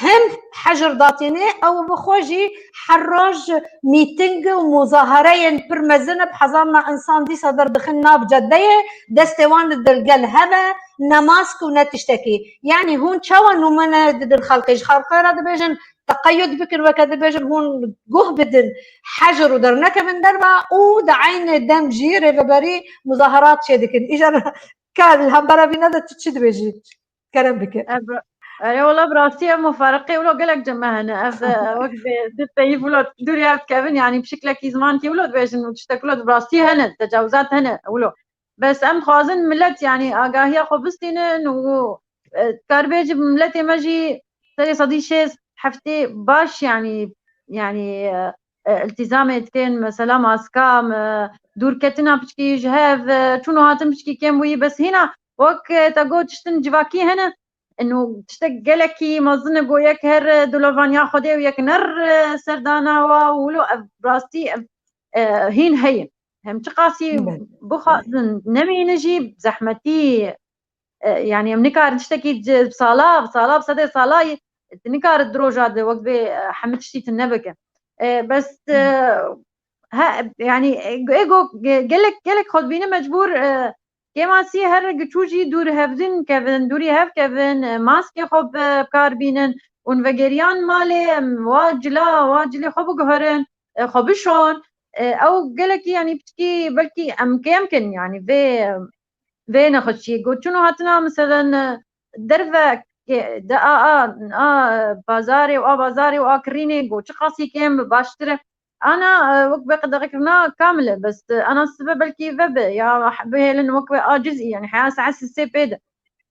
him hejir datîne, ew bi xwe jî her roj mîting û muzahereyên pir mezin bi hezarna insan dîsa derdixin nav cedeyê, destê wan li dilgel hebe, ne mask û ne tiştekî. Yanî hûn çawa numune didin xelkê? Ji xelkê re dibêjin teqeyud bikin, weke dibêjin hûn guh bidin hejir û dernekevin derve û di eynê dem jî rêveberî muzaherat çêdikin. Îcar ka li hembera vîna de tu çi dibêjî? Kerem bike. Ev, erê wala bi rastî ev mufareqê wilo gelek cem me hene. Ev, e, wek bê di peyî wilo dûrî ev dikevin, yanî bi şiklekî zimankî wilo dibêjin û tiştek wilo bi rastî hene, tecawizat hene wilo. Bes em dixwazin millet, yanî agahiya xwe bistînin û, e, dikar bê jî milletê me jî serê sedî şêst heftê baş, yanî, yanî, e, e, iltîzamê dikin, mesela maska, e, dûrketina piçkî ji hev, e, çûn û hatin piçkî kêm bûyî, bes hîna wek, e, te got tiştin civakî hene, û tiştek gelekî mezin e, go yek her, e, dilovaniya Xwedê û yek ner, e, serdana wa û wilo ev rastî ev, e, hîn heye. Hem çiqasî Belê. bixwazin nemîne jî zehmetî, e, yanî em nikarin tiştekî ci-, sala, sala, bi sedê sala yî, tu nikarin di roja de wek vê, e, hemî tiştî tu nebike. E, bes, e, Hı. he, yanî, e, ego ge-, gelek, gelek xwe dibîne mecbûr, e, kêmasî her giçû jî dûr hevdin kevin, dûrî hev kevin, e, maskê xwe bi, bi kar bînin û vegeriyan malê, em, wa cila, wa cilê xwe biguherin, e, xwe bişon. E, ew gelekî, yanî, piçkî belkî em kêm kin, yanî, vê, vê nexweşiyê. Got, çûn û hatina, meselen, e, derve, e, de a, a, a bazarê û a bazarê û a kirînê, got, çiqasî kêm bi baştir e. Ana, e, wek be qedexekirina kamil e, bes, e, ana sibe belkî vebe, ya bihêlin wek be a cizî, yanî, heya saet sê pê de.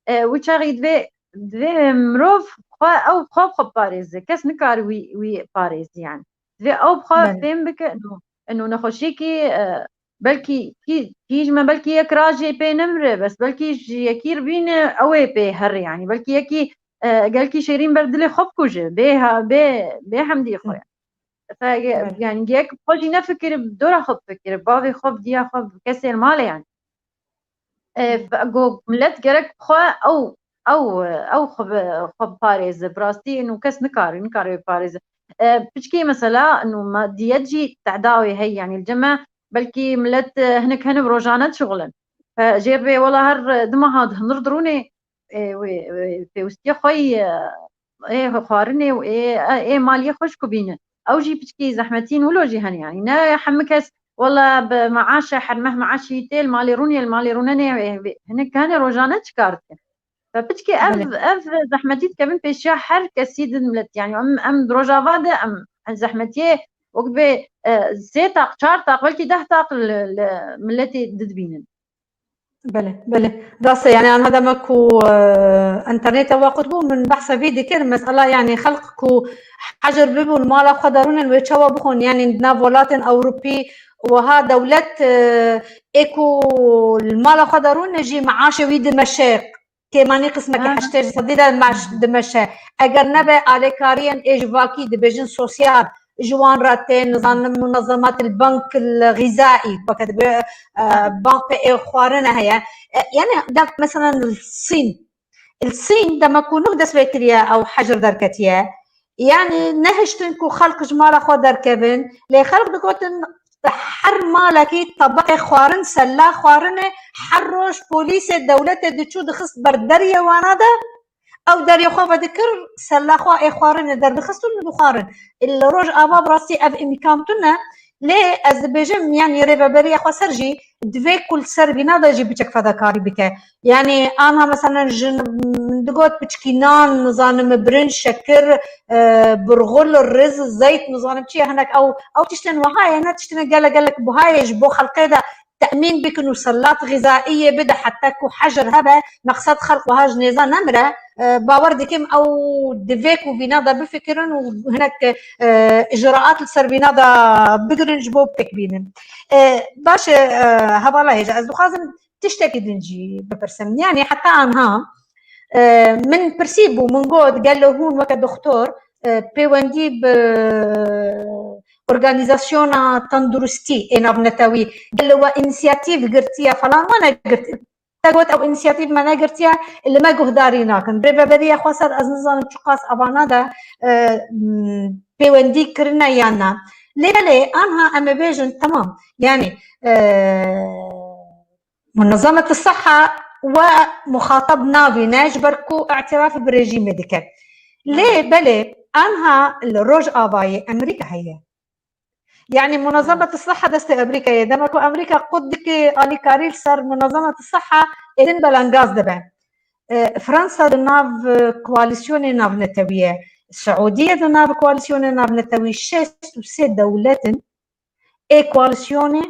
E, wî çaxî divê, divê mirov xwe, ew xwe bi xwe parêze. Kes nikare wî, wî parêze, yanî. Divê ew bi xwe Belê. fêm bike, eno, eno nexweşiyekî, e, belkî kî, kî ji me belkî yek rajê pê nemire, bes belkî ji yekî re bîne ew ê pê here, yanî. Belkî yekî, e, gelkî şêrîn ber dilê xwe bikuje, bê ha-, bê, bê hemdî xwe. Hı. Fe-, Belê. yanî yek bi xwe jî nefikire, bi dora xwe bifikire, bi bavê xwe, bi diya xwe, bi kesê li malê, yanî. E, Hı. fe-, go millet gerek xwe ew, ew, ew xwe bi, xwe biparêze. Bi rastî û kes nikare, nikare biparêze. E, piçkî mesela, û madiyet jî tehda wê heye, yanî li cem me belkî millet, e, hinek hene bi rojane dişixulin. Fe-, jê re bê wela her, e, du meha di hundir dirûnê, e, wê, wê pêwistiyê xwe yî, e, ê xwarinê û ê, ê maliyê xwe ji ku bîne. Ew jî piçkî zehmetîn wilo jî hene, yanî ne hemû kes wela bi meaşe, her meh meaşê wî tê, li malê rûnê, li malê rûnenê, wê, wê, hinek hene rojane çi kar dikin? Ve piçkî ev, Belê. ev zehmetî dikevin pêşiya her kesî di millet, yanî em, em di rojava de em, em zehmetiyê wek bê, e, sê taq, çar taq, belkî deh taq li, li milletê didibînin. Belê, belê. Rast e, yani anha dema ku, e, internete waqt bû, min behsa vî dikir, mesela yani xelq ku hecir bibûn, mala xwe derûnin wê çawa bixwin, yani di nav welatên Ewropî wiha dewlet, e, ê ku li mala xwe derûnin jî meaşê wî dimeşe, kêmanî qismeke heştê sedî de meş-, dimeşe. Eger nebe alêkariyên ê ji vakî dibêjin sosyal, ji wan re tên, nizanim, munezemat il bank il xizaî, weke dibe, e, bank ê xwarine heye. E, yani, de, mesela, li Sîn. Li Sîn, dema ku nû dest pê kiriye ew hecir derketiye. Yani, nehiştin ku xelk ji mala xwe derkevin, lê xelk digotin, her malekî tebeqê xwarin, sella xwarine, her roj polîsê dewletê diçû dixist ber deriyê wana de, ew deriyê xwe vedikir, sella xwe ê xwarinê derdixist û dixwarin. Li Rojava bi rastî ev îmkan tune, lê ez dibêjim, yanî rêveberiya xweser jî divê ku li ser vîna de jî biçek fedakarî bike. Yanî anha meselen jin min digot piçkî nan, nizanim birinc, şekir, e, burxul, riz, zeyt, nizanim çi ye, hinek ew, ew tiştên wiha ye, ne tiştên gelek gelek buha ye ji bo xelkê de temîn bikin û selat xîzaiyê bide heta ku hejir hebe, meqsed xelq wiha ji nêza nemire. E, bawer dikim ew divê ku vîna de bifikirin û hinek, e, îcraat li ser vîna de bigirin ji bo pêk bînin. E, baş e, e, hevala hêja, ez dixwazim tiştekî din jî bipirsim. Yani heta anha, e, min pirsî bû, min got, gelo hûn weke doktor, e, pêwendî bi organîzasyona tenduristî ê navnetewî, gelo we înîsiyatîv girtiye falan, we negirtiye. Te got, ew înîsiyatîv me negirtiye, li me guhdarî nakin. Rêveberiya xweser, ez nizanim çiqas evana de, e, m, pêwendî kirine yan na. Lê belê, anha em ê bêjin, temam. Yani, e, Munezemet Siha we muxatab navîne, ji ber ku îtiraf bi rejîmê dike. Lê belê, anha li Rojavayê Amerîka heye. Yani Munezemet Siha destê Amerîkayê. Dema ku Amerîka qut dike alîkarî li ser Munezemet Siha, êdin belengaz dibe. E, Fransa di nav, e, koalîsyonê navnetewî ye. Siûdiye di nav koalîsyonê navnetewî, şêst û sê dewlet in ê koalîsyonê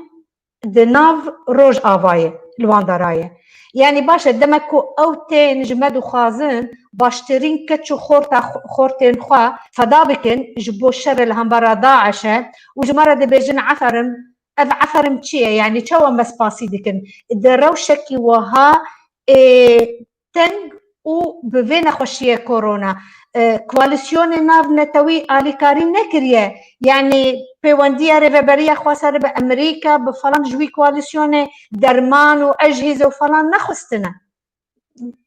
di nav Rojavayê li wan de raye. Yanî baş e, demek ku ew tên ji me dixwazin baştirîn keç û xorta xw-, xortên xwe feda bikin ji bo şerê li hembera DAIŞ'e û ji me re dibêjin eferim, ev eferim çi ye? Yanî çawa me spasî dikin? Di rewşekî wiha ê teng û bi vê nexweşiyê korona, e, koalîsyonê navnetewî alîkarî nekiriye. Yanî pêwendiya rêveberiya xweser bi Amerîka, bi falan ji wî koalîsyonê derman û ejhîze û falan nexwistine.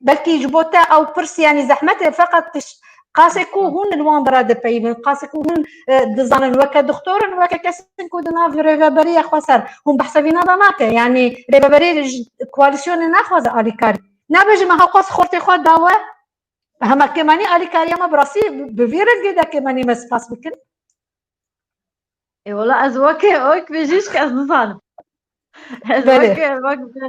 Belkî ji bo te ew pirs, yanî zehmet e, feqet tiş-, qasê ku hûn li wan bira dipeyivin, qasê ku hûn, e, dizanin, weke doktor in, weke kes in ku di nav rêveberiya xweser, hûn behsa vîna de nake. Yanî rêveberî ji koalîsyonê naxwaze alîkarî. Nabêjim me hewqas xortê xwe dawe. Hema kêmanî alîkariya me bi rastî bi vî rengê de kêmanî me spas bikin. Ê wela ez weke, wek bijîşk ez nizanim. Ez Belê. weke, wek bi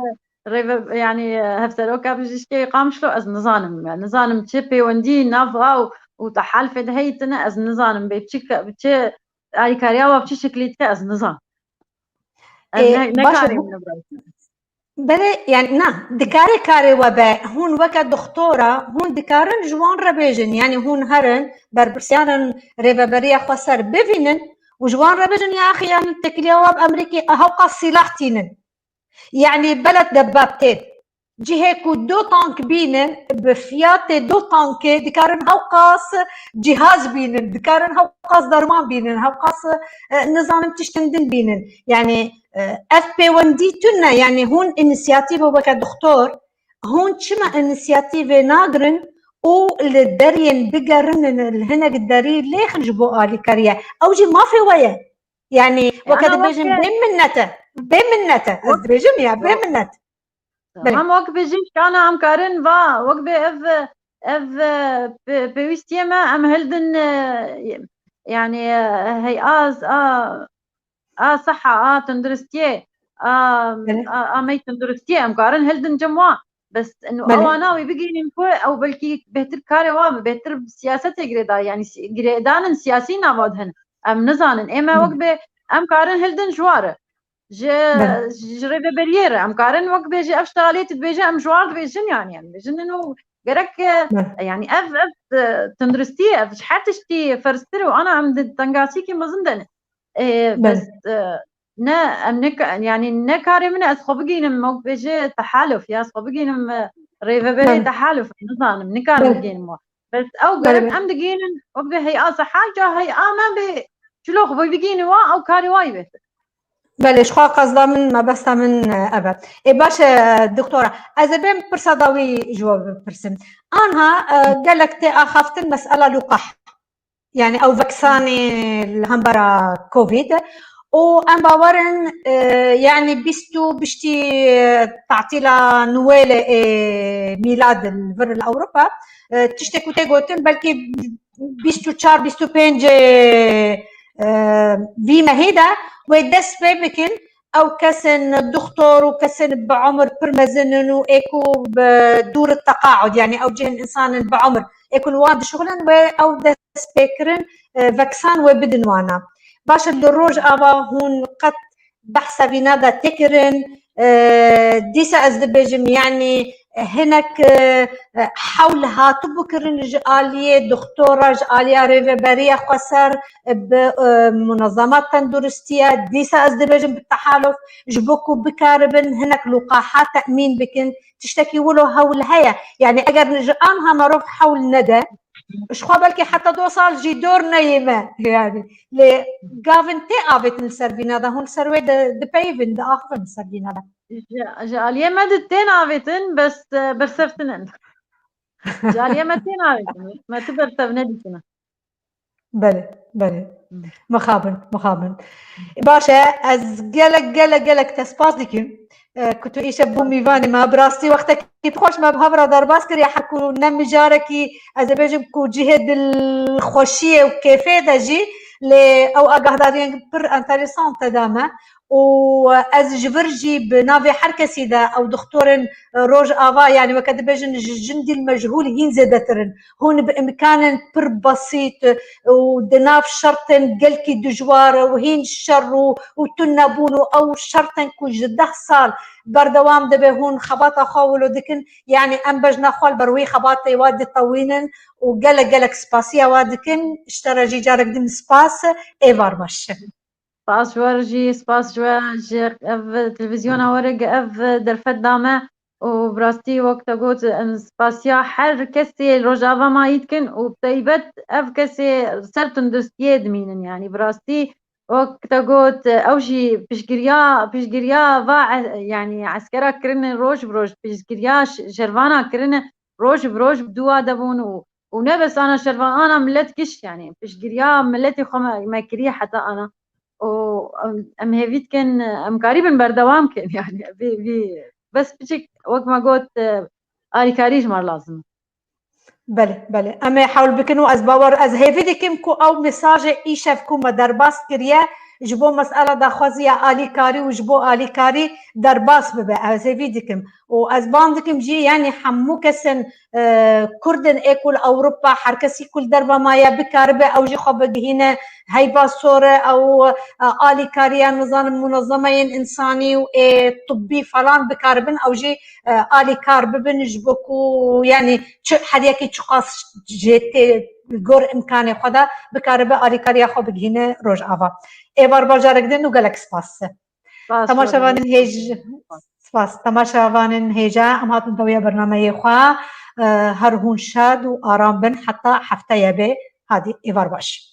rêve, yani hevseroka bijîşkê Qamişlo ez nizanim. Yani nizanim çi pêwendî nav a û, û tehalfê de heyî tine ez nizanim. Bê çi ke-, çi alîkariya wa bi çi şeklî dike ez nizanim. Ez Ê, ne, ne baş e, karî bu- min bira. Belê, yani na, dikare karê we be, hûn weke doktora, hûn dikarin ji wan re bêjin, yani hûn herin, berpirsiyarên rêveberiya xweser bivînin û ji wan re bêjin, ya axî, yani tekiliya we bi Amerîkê, hewqas sîlah tînin. Yani belet debab tên. Cihê ku du tank bînin, bi fiyatê du tankê dikarin hewqas cihaz bînin, dikarin hewqas derman bînin, hewqas, e, nizanim tiştên din bînin. Yani, e, ev pêwendî tune, yani hûn înîsiyatîve weke doktor, hûn çima înîsiyatîvê nagirin û li deriyên bigerinin, li hinek derî lêxin ji bo alîkariye? Ew jî mafê we ye. Yani, weke Ana dibêjin weke bê minnet e. Bê minnet e. Ez wek dibêjim ya, bê minnet. Belê. Hem wek bijîşk ana em karin va, wek bê ev, ev, pe-, pêwîstiyê me em hildin, e, yani, e, hey az, a, a siha, a tunduristiyê, a, Belê. a, a mey tunduristiyê em karin hildin cem wan. Bes, inu Belê. ewana wî bigihînin ku ew belkî bêhtir karê wan bi, bêhtir siyasetê girêdayî, yani si-, girêdanin siyasî nava dihin. Em nizanin. Ê me Belê. wek bê, em karin hildin ji wa re. ji ji rêveberiyê re. Em karin wek bêje ev ştalê tu dibêje em ji war dibêjin, yani em dibêjin ino gerek e, yani ev ev e, tunduristî ev ji her tiştî ferstir û ana em di tengasîkî mezin de ne. E, bes e, ne em ne yani ne karê min e ez xwe bigînim wek bêje tehaluf ya ez xwe bigînim e, rêveberê tehaluf nizanim nikarim bigînim we. Bes ew gerek em digînin wek bê hey'a sehal ca hey'a me bê çilo xwe bigînin wa ew karê wa yê bêtir. Belê, ji xwe qezda min, mebesta min e, ev e. Ê baş e, doktora, ez ê bêm pirsa dawî ji we bipirsim. Anha e, gelek tê axaftin mesela lûqah. Yani ew veksanê li hembera Covid. Û em bawer in e, yani bîst û biştî e, tatîla Nuwêlê ê mîlad li vir li Ewropa e, tiştê ku tê gotin belkî bîst û çar bîst û pênc e, e, vî mehê de wê dest pê bikin ew kesên doktor û kesên bi umir pir mezin in û ê ku bi dûr teqaud, yani ew cihên insanên bi umir ê ku li wan dişuxulin wê ew dest pê kirin e, veksan wê bidin wana. Baş e, li Rojava hûn qet behsa vîna de tê kirin. E, dîsa ez dibêjim, yanî hinek e, e, hewl hatibû kirin ji aliyê doktora, ji aliya rêveberiya xweser, e, bi e, munezemat tenduristiye. Dîsa ez dibêjim bi tehaluf, ji bo ku bikaribin hinek lûqaha temîn bikin. Tiştekî wilo hewl heye. Yanî eger ji anha merov hewl nede, ji xwe belkî heta do sal jî dor neyê me. Yani lê gavin tê avêtin li ser vîna de, hûn li ser wê de dipeyivin, diaxivin li ser vîna de. Ji, ji aliyê me de tên avêtin, bes e, bersevtin in. Ji aliyê me tên avêtin, me tu bersev nedîtine. Belê, belê. Mixabin, mixabin. Baş e, ez gelek, gelek, gelek te spas dikim. E, ku tu îşev bû mîvanê me. Bi rastî wextekî xweş me bi hev re derbas kiriye. Her ku ne mijarekî, ez ê bêjim ku cihê dilxweşiyê û kêfê de jî, lê ew agahdariyên pir enteresan te da me. Û ez ji vir jî bi navê her kesî de ew doktorên Rojava, yani weke dibêjin ji jin dîl mejhûl hîn zêdetir in. Hûn bi imkanên pir besît û di nav şertên gelkî dijwar û hîn şer û, û tunebûn û ew şertên ku ji deh sal berdewam dibe hûn xebata xwe wilo dikin. Yani em bejna xwe li ber wî xebatê we ditewînin û gelek gelek spasiya we dikin. Ji te re jî carek din spas, êvar baş. Spas ji we re jî, spas ji we ji ev televîzyona we re ge ev derfet da me û bi rastî wek te got em spasiya her kesê li Rojava mayî dikin û bi taybet ev kesê ser tunduristiyê dimînin, yanî bi rastî wek te got ew jî piştgiriya, piştgiriya va e, yanî eskera kirine roj bi roj, piştgiriya ş- şervana kirine roj bi roj bi dû wa de bûn û û ne bes ana şervan, ana millet giş, yani piştgiriya milletê xwe me, me kiriye heta ana. Û em, em hêvî dikin, em karîbin berdewam kin, yani vî, vî bes piçik wek me got, e, alîkarî ji me re lazim e. Belê, belê. Em ê hewl bikin û ez bawer, ez hêvî dikim ku ew mesajê îşev ku me derbas kiriye ji bo mesela daxwaziya alîkarî û ji bo alîkarî derbas bibe. Ez hêvî dikim. Û ez ban dikim jî, yanî hemû kesên e, Kurd in ê ku li Ewropa, her kesî ku li derve maye bikaribe ew jî xwe bigihîne heyva sor e, ew e, alîkariya nizanim munezemeyên însanî û ê tibbî falan bikaribin, ew jî e, alîkar bibin ji bo ku, yanî çi, her yekî çiqas jê tê li gor îmkanê xwe de bikaribe alîkariya xwe bigihîne Rojava. Êvar bajarek din û gelek spas. Spas, Temaşevanên hêj, spas. Temaşevanên hêja, em hatin dawiya bernameyê xwe. E, her hûn şad û aram bin heta hefteyê bê. Hadî, êvar baş.